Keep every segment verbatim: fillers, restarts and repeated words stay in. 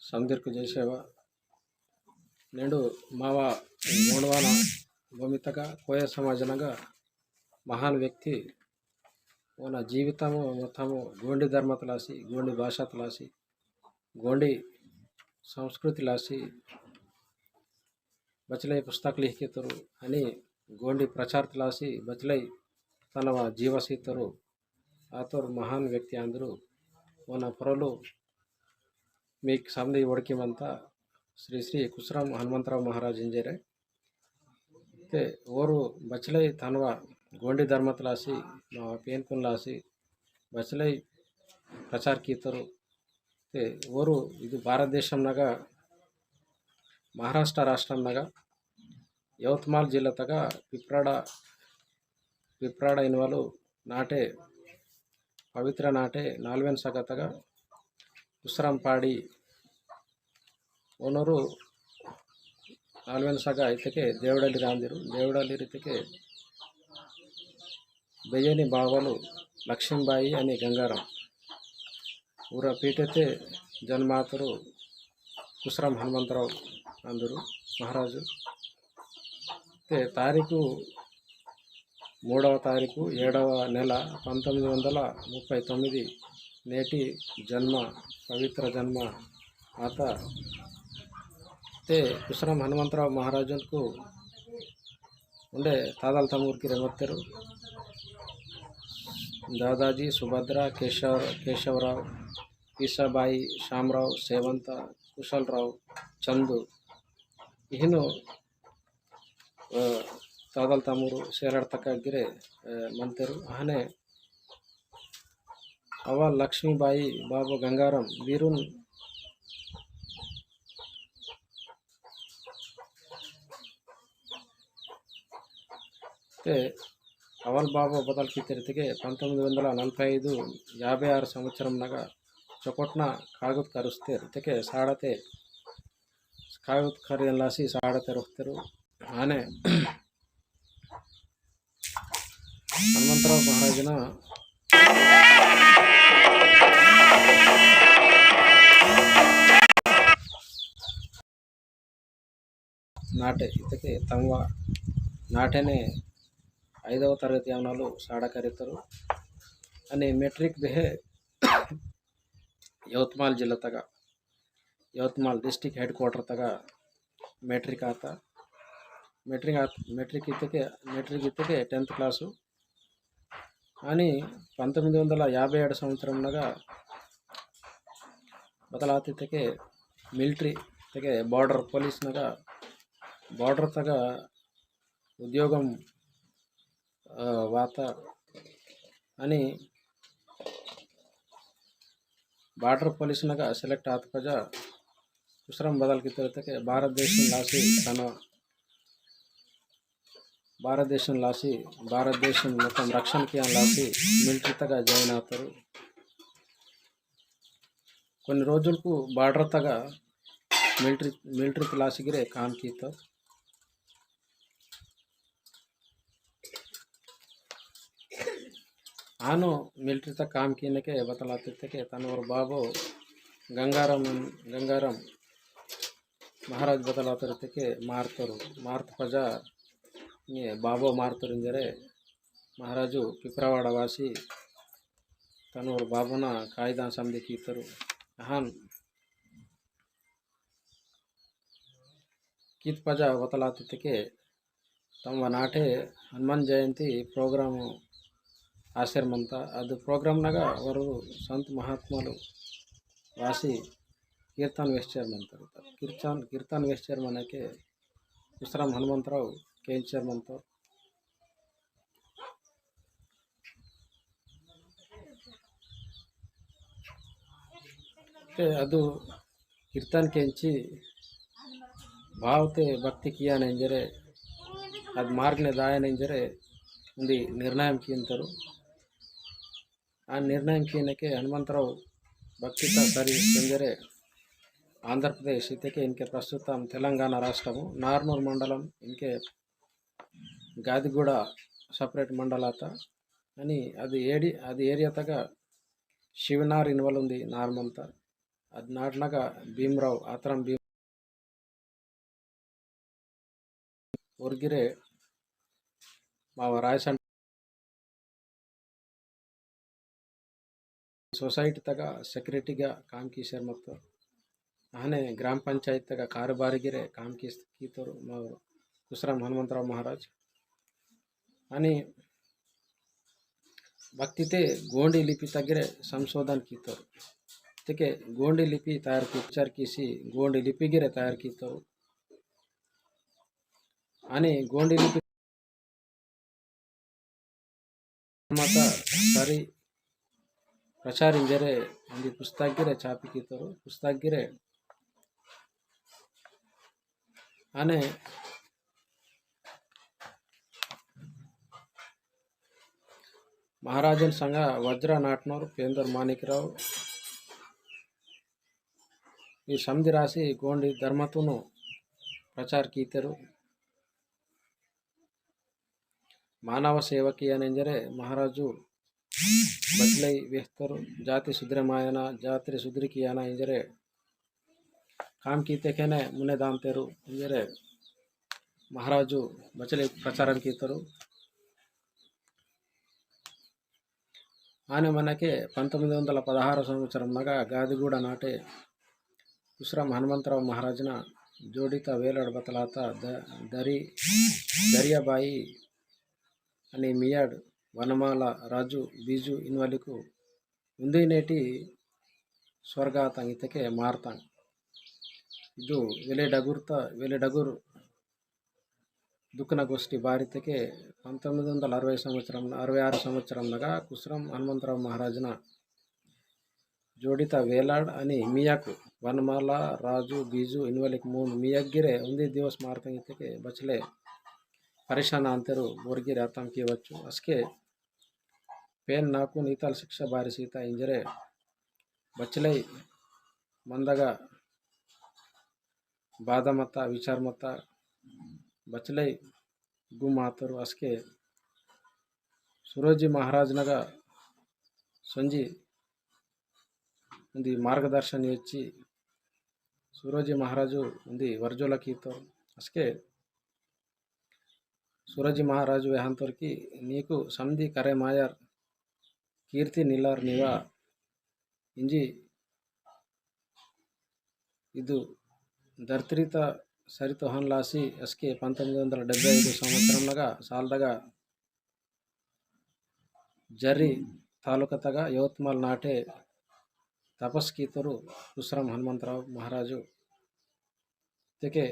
समदिरकु जय सेवा। नेंडु मावा गोंडवाना भूमितगा कोया समाजनगा महान व्यक्ति ओना जीवितमु मोत्तमु गोंडी धर्मतलासी, गोंडी भाषातलासी, गोंडी संस्कृतिलासी बचले पुस्तक लिखितरु अनि गोंडी प्रचारतलासी बचले तनवा जीवसीतरु आतोर महान व्यक्ति आंदुरु। ओना पोरोलु मीक समदी ओड़की मंता श्री श्री कुसराम हनुमंतराव महाराज इंजेरे। ते ओरु बचले तनवा गोंडी धर्मतलासी, मा पेनकुनलासी बचले प्रचार कीतरु। ते ओरु इदु भारत देशम नगा महाराष्ट्र राष्ट्रम नगा यवतमाल जिल्ला तगा पिप्राड़ा, पिप्राड़ा इनवालु नाटे, पवित्र नाटे नालवेन सगा तगा कुसराम पाड़ी ओनोरु नालवेन सगा इतके देवडली रांदिरु, देवडली इतके बेयनी बावलु लक्ष्मीबाई अनि गंगाराम। ऊरा पीठते जन्मातुरु कुसराम हनुमंतराव आंदुरु महाराजु। ते तारीखु मूडव तारीखु एडव नेल पंतोम्मिदि वंदल मुप्पै तोम्मिदि नेटी जन्म, पवित्र जन्म आता। ते कुसराम हनुमंतराव महाराजुनकु उंडे तादल तमूर गिरे मत्तेरु। दादाजी, सुभद्रा, केशव, केशवराव, ईसाबाई, श्यामराव, सेवंत, कुशलराव, चंदू, इहनु, अ, तादल तमूर सेरड़ तक गिरे, अ, मत्तेरु। अहने अवा लक्ष्मीबाई, बाबा गंगाराम, वीरुन ते अवल बाबो बदल कीतेर इतके पंतोम्मिदि वंदल नलभै ऐदु याभै आरु संवत्सरम नगा चोकोटना कागद करुस्तेर इतके साड़ते कागद करियन लासी साड़ते रोहतेरु। आने हनुमंतराव महाराजना नाटे इतके तमवा नाटेने ऐदव तरगति यावनालु साड़ा करितरु। अनि मेट्रिक बेहे यवतमाल जिल्ला तगा, यवतमाल district headquarter तगा मेट्रिक आता। मेट्रिक आत-, मेट्रिक इतके, मेट्रिक इतके tenth class। अनि पंतोम्मिदि वंदल याभै एडु संवत्सरम नगा बदलात इतके military इतके border police नगा border तगा उद्योगम, अ, वाता अनि border police नगा select आत पजा कुसरम बदल कीतेर इतके भारत देश लासी तन भारत देश लासी, भारत देश मोत्तम रक्षण किया लासी military तगा join आतरु। कोन्नि रोजुलकु border तगा military, military लासी गिरे काम कीतोर। आनो military तगा काम कीनेके बतलाते तेके तनवर बाबो गंगाराम, गंगाराम महाराज बतलाते तेके मारतोर, मारत पजा ये बाबो मारतोर इंजरे महाराजु पिपरावाड़ा वासी तनवर बाबोना कायदा समदी कीतोर। अहन कित पजा वतलाते तेके तमवा नाटे हनुमान जयंती program आसेर मंता। अदु program नगा वरु संत महात्मालु वासी कीर्तन वेस्चेर मंता। कीर्तन, कीर्तन वेस्चेर मनके कुसरम हनुमंतराव केंचेर मंता। ते अदु कीर्तन केंची भावते भक्ति किया नेंजरे अद मार्गने दाया नेंजरे उंदी निर्णयम कींतरु। आ निर्णयम कीनेके हनुमंतराव भक्तिता सरी नेंजरे आंध्र प्रदेश इतेके इनके प्रस्तुतम तेलंगाना राष्ट्रमु नारनूर मंडलम इनके गादिगुड़ा separate मंडलाता अनि अदि एडि अदि area तगा शिवनार इनवल उंदी नारमंता। अद नाटनगा भीमराव आतराम भीम ओरगिरे मावा रायसन सोसाइटी तगा सेक्रेटरीगा काम कीसेर मत्तोर। अहने ग्राम पंचायत तगा कारोबारीगिरे काम कीस-, कीतोर मावा कुसराम हनुमंतराव महाराज। अनि भक्तिते गोंडी लिपि तगिरे संशोधन कीतोर। तेके गोंडी लिपि तयार की-, विचार कीसी गोंडी लिपि गिरे तयार कीतोर। अनि गोंडी लिपि माता सारी प्रचार इंजरे उंदी पुस्तक गिरे चापी कीतोर। पुस्तक गिरे अने महाराजन संग वज्र नाटनोर पेंदर मानिकराव ई समदि रासी गोंडी धर्मतुनु प्रचार कीतेरु। मानव सेवकी अनेंजरे महाराजु बचलई वेहतोरु। जाति सुधरे मायना, जाति सुधरी कियाना इंजरे काम कीतेकेने मुने दांतेरु इंजरे महाराजु बचलई प्रचारम कीतोरु। आने मनके पंतोम्मिदि वंदल पदहारु संवत्सरम नगा गादिगूड नाटे कुसराम हनुमंतराव महाराजना जोडिता वेलाड बतलाता द-, दरी, दरियाबाई अनि मियाड वनमाला राजु बीजु इनवलिकु उंदी नेटी स्वर्गातंग इतके मारतंग। इदु वेले डगुरता, वेले डगुर दुःखना गोष्ठी बारितके पंतोम्मिदि वंदल अरवै संवत्सरम, अरवै आरु संवत्सरम नगा कुसरम हनुमंतराव महाराजना जोडिता वेलाड अनि मियाक वनमाला, राजु, बीजु, इनवलिक मूंद मियाक गिरे उंदी दिवस मारतंग इतके बचले परेशान आंतेरु बोरगिरे अर्थम कियवच्चु। असके पेन नाकुन इताल शिक्षा बारी सीता इंजरे बचले मंदगा बाधा मता, विचार मता, बचले गुमातरु। असके सूरोजी महाराज नगा संजी उंदी मार्गदर्शन येच्ची सूरोजी महाराजु उंदी वर्जोला कीतोर। असके सूरोजी महाराजु वेहांतोर की नीकु समदी करे मायर कीर्ति निलार निवा इंजी इदु धर्तरीता सरितोहन लासी। असके पंतोम्मिदि वंदल डेब्बै ऐदु संवत्सरम नगा सालदगा जर्री तालुका तगा यवतमाल नाटे तपस कीतोरु कुसरम हनुमंतराव महाराजु। तेके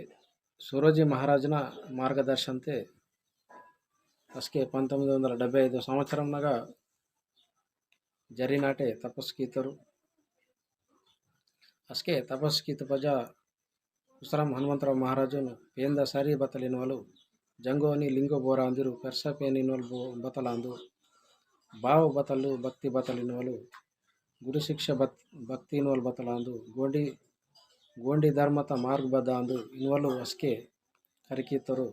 सूरोजी महाराजना मार्गदर्शनते असके पंतोम्मिदि वंदल डेब्बै ऐदु संवत्सरम नगा जर्री नाटे तपस कीतोरु। असके तपस कीत पजा कुसरम हनुमंतराव महाराजुन पेंदा सारी बतल इनवलु जंगोनी लिंगो बोरांदिरु पेरसा पेन इनवल बो-, बतलांदु। बाव बतलु भक्ति बतल इनवलु गुरु शिक्षा बत-, भक्ति इनवल बतलांदु। गोंडी, गोंडी धर्मता मार्ग बदांदु इनवलु असके करिकीतोरु।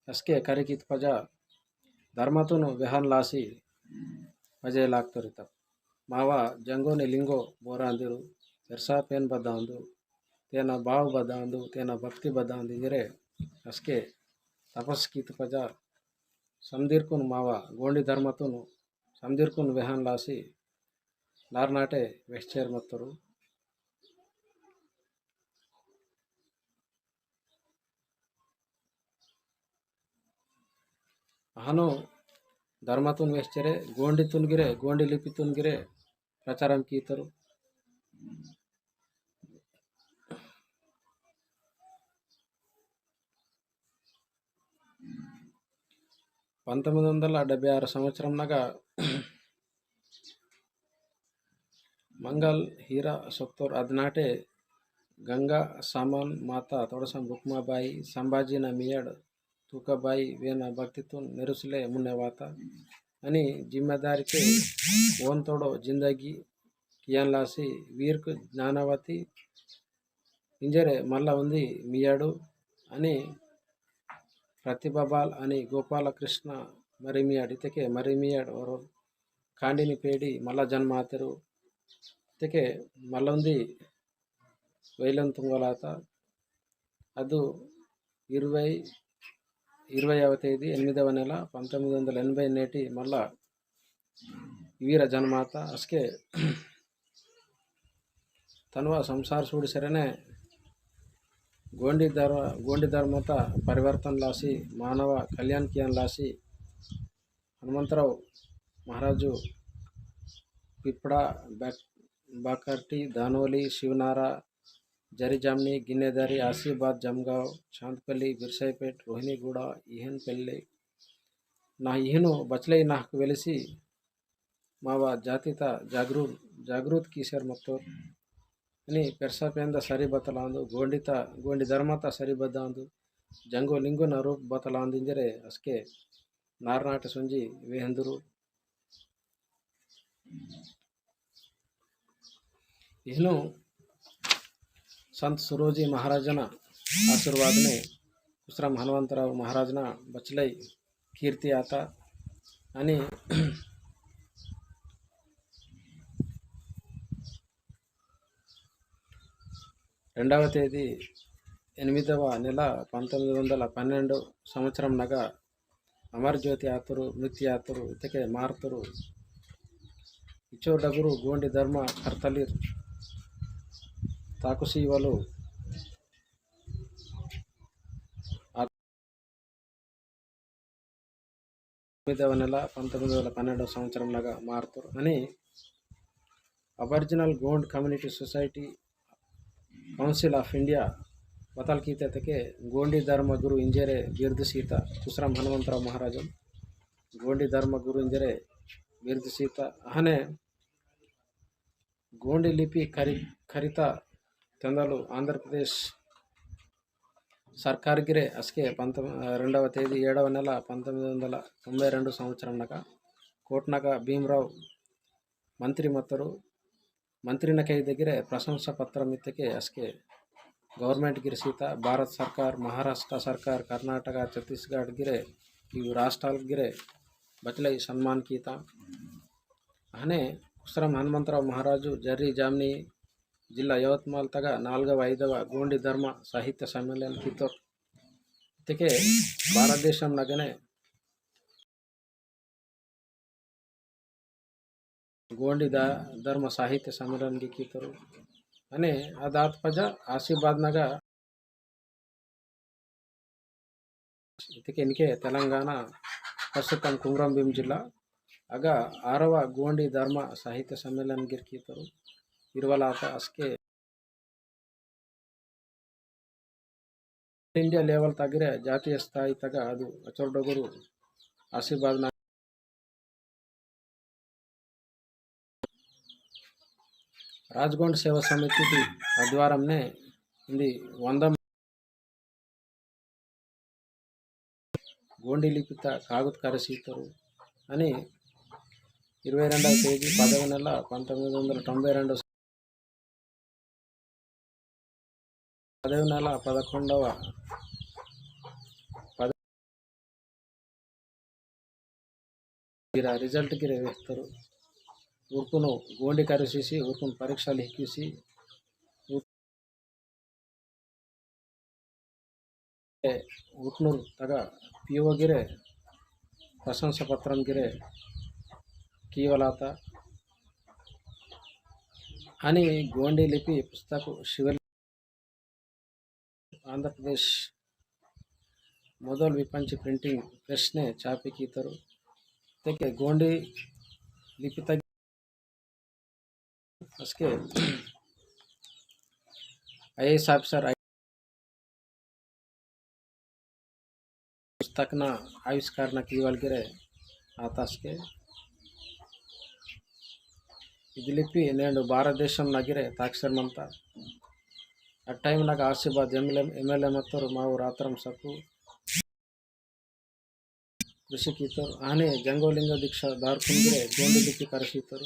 असके करिकीत पजा धर्मतुनु वेहन लासी पजे लागतोरु इतप। मावा जंगोनी लिंगो बोरांदिरु पेरसा पेन बदांदु, तेना भाव बदांदु, तेना भक्ति बदांदु इंजरे असके तपस कीत पजा समदिरकुन मावा गोंडी धर्मतुनु समदिरकुन वेहन लासी नारनाटे वेहचेर मत्तोरु। अहनो धर्मतुन वेहचेरे, गोंडीतुन गिरे, गोंडी लिपितुन गिरे प्रचारम कीतोरु। पंतोम्मिदि वंदल डेब्बै आरु संवत्सरम नगा मंगल हीरा सोत्तोर अदनाटे गंगा सामान माता तोड़सम बुकमाबाई संभाजीना मियाड़ तूकाबाई वेना भक्तितुन नेरुसले मुन्ने वाता। अनि जिम्मेदारी के ओन तोड़ो जिंदगी कियान लासी वीरकु ज्ञानावती इंजरे मल्ला उंदी मियाड़ू अनि प्रतिभाबाल अनि गोपालकृष्ण मरिमियाड़ इतके मरिमियाड़ ओरो कांडिनी पेड़ी मल्ला जन्म आतेरु। इतके मल्ला उंदी वेलन तुंगलाता। अदु इरवै, इरवैव तेदी एनिमिदव नेला पंतोम्मिदि वंदल एनबै नेटी मल्ला वीर जन्माता। असके तनवा संसार सूड़ी सरेने गोंडी धर्म, गोंडी धर्मता परिवर्तन लासी, मानव कल्याण कियान लासी, हनुमंतराव महाराजु पिपड़ा, बाक-, बाकरटी, धानोली, शिवनारा, जरीजामनी, गिन्नेदारी, आसिफाबाद, जमगांव, चांदपल्ली, बिरसाईपेट, रोहिणीगुड़ा, इहनपल्ली, ना इहनु बचले नाहक वेलिसी मावा जातिता जागरूक, जागरूक कीसेर मत्तोर। अनि पेरसा पेंदा सरी बतलांदु, गोंडिता, गोंडी धर्मता सरी बदांदु, जंगो लिंगो ना रूप बतलांदु इंजरे असके नारनाट सुंजी वेहंदुरु। इहनु संत सुरोजी महाराजना आशीर्वादने कुसराम हनुमंतराव महाराजना बचलाई कीर्ति आता। अनि रेंडव तेदी एनिमिदव नेल पंतोम्मिदि वंदल पन्नेंडु संवत्सरम नगा अमर ज्योति आतुरु, मृत्यु आतुरु, इतके मारतुरु। इचो डगुरु गोंडी धर्म कर्तलीर ताकुसीवलु आ-, एनिमिदव नेल पंतोम्मिदि वंदल पन्नेंडु संवत्सरम नगा मारतुरु अनि Aboriginal Gond Community Society Council of India बतल कीते तके गोंडी धर्म गुरु इंजेरे बिरुद सीता कुसराम हनुमंतराव महाराजन गोंडी धर्म गुरु इंजेरे बिरुद सीता। अहने गोंडी लिपि करि-, करिता तेंदलु आंध्र प्रदेश सरकार गिरे असके पंतोम-, रेंडव तेदी एडव नेल पंतोम्मिदि वंदल तोंबई रेंडु संवत्सरम नगा कोटनक भीमराव मंत्री मत्तोर। मंत्री नकैद गिरे प्रशंसा पत्रम इत्तके असके government गिर सीता भारत सरकार, महाराष्ट्र सरकार, कर्नाटक, छत्तीसगढ़ गिरे इव राष्ट्राल गिरे बचलाई सम्मान कीता। अहने कुसराम हनुमंतराव महाराजु जर्री जामनी जिल्ला यवतमाल तगा नालगव ऐदव गोंडी धर्म साहित्य सम्मेलन कीतोर। इत्तके भारत देशम नगने गोंडी दा-, धर्म साहित्य सम्मेलन गे कीतोर। अने अदात पजा आसिफाबाद नगा इत्तके इनके तेलंगाना प्रस्तुतम कुमरम भीम जिल्ला अगा आरव गोंडी धर्म साहित्य सम्मेलन गिर कीतोर। इरवलाता असके India level तगिरे जातीय स्थायी तगा अदु अचोर डोगुरु आसिफाबाद ना राजगोंड सेवा समिति ती आध्वर्यम ने इंदी वंदम गोंडी लिपिता कागद करसीतोर। अनि इरवै रेंडव तेदी पदव नेल पंतोम्मिदि वंदल तोंबई रेंडु पदव नेल पदकोंडव पद-, गिरा result गिरे वेहतोर। उरकुनु गोंडी करसीसी, उरकुनु परीक्षा लिखिसी, उर-, उटनूर तगा P O गिरे प्रशंसा पत्रम गिरे कीवलाता। अनि गोंडी लिपि पुस्तक शिवल आंध्र प्रदेश मोदोल विपंची printing press ने चापी कीतोर। तेके गोंडी लिपि तग असके I A S officer पुस्तक ना आविष्कार ना कीवल गिरे आतासके इद लिपि नेंडु भारत देशम नगिरे ताकसेर मंता। आ time Naga Asifabad M L A, M L A मत्तोर मावु रातरम सकु कृषि कीतोर। आने जंगो लिंगो दीक्षा दारकुन गिरे गोंडी लिपि करसीतोर।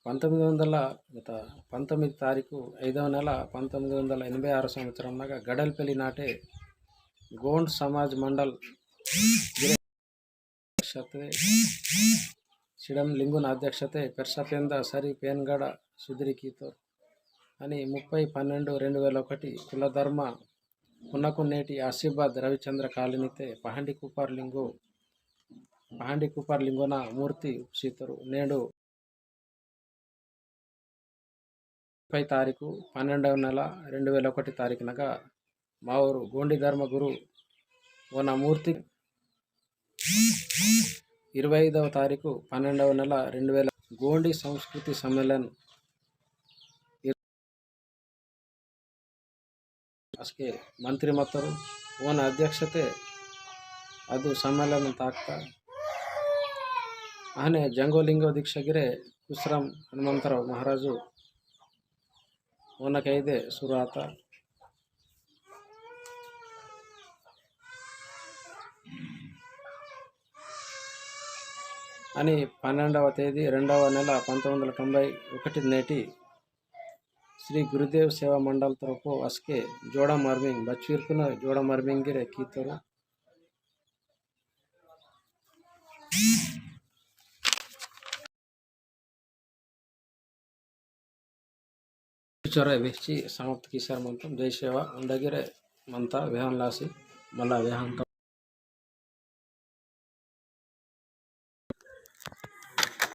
पंतोम्मिदि वंदल, गत पंतोम्मिदि तारीखु ऐदव नेल पंतोम्मिदि वंदल एनभै आरु संवत्सरम नगा गडलपेल्लि नाटे गोंड समाज मंडल अध्यक्षते सिडम लिंगुन अध्यक्षते पेरसा पेंदा सरी पेनगड़ सुधरी कीतोर। अनि मुप्पै पन्नेंडु रेंडु वेल ओकटि कुलधर्म पुनकु नेटी आसिफाबाद रविचंद्र कॉलोनीते पहांडी कुपार लिंगो, पहांडी कुपार लिंगोना मूर्ति उपसीतोर। नेंडु मुप्पै तारीखु पन्नेंडव नेल रेंडु वेल ओकटि तारीखु नगा मावोर गोंडी धर्म गुरु ओना मूर्ति इरवै ऐदव तारीखु पन्नेंडव नेल रेंडु वेल गोंडी संस्कृति सम्मेलन असके मंत्री मत्तोर ओना अध्यक्षते अदु सम्मेलन ताकता। अहने जंगो लिंगो दीक्षा गिरे कुसरम हनुमंतराव महाराजु ओना कैदे सुराता। अनि पन्नेंडव तेदी रेंडव नेल पंतोम्मिदि वंदल तोंभै ओकटि नेटी श्री गुरुदेव सेवा मंडल तरफो असके जोड़ा मर्मिंग बच्चीरकुन जोड़ा मर्मिंग गिरे कीतोर। चोरे वेहची समाप्त कीसर मंतम। जय सेवा। उंडगिरे मंता वेहन लासी मला वेहन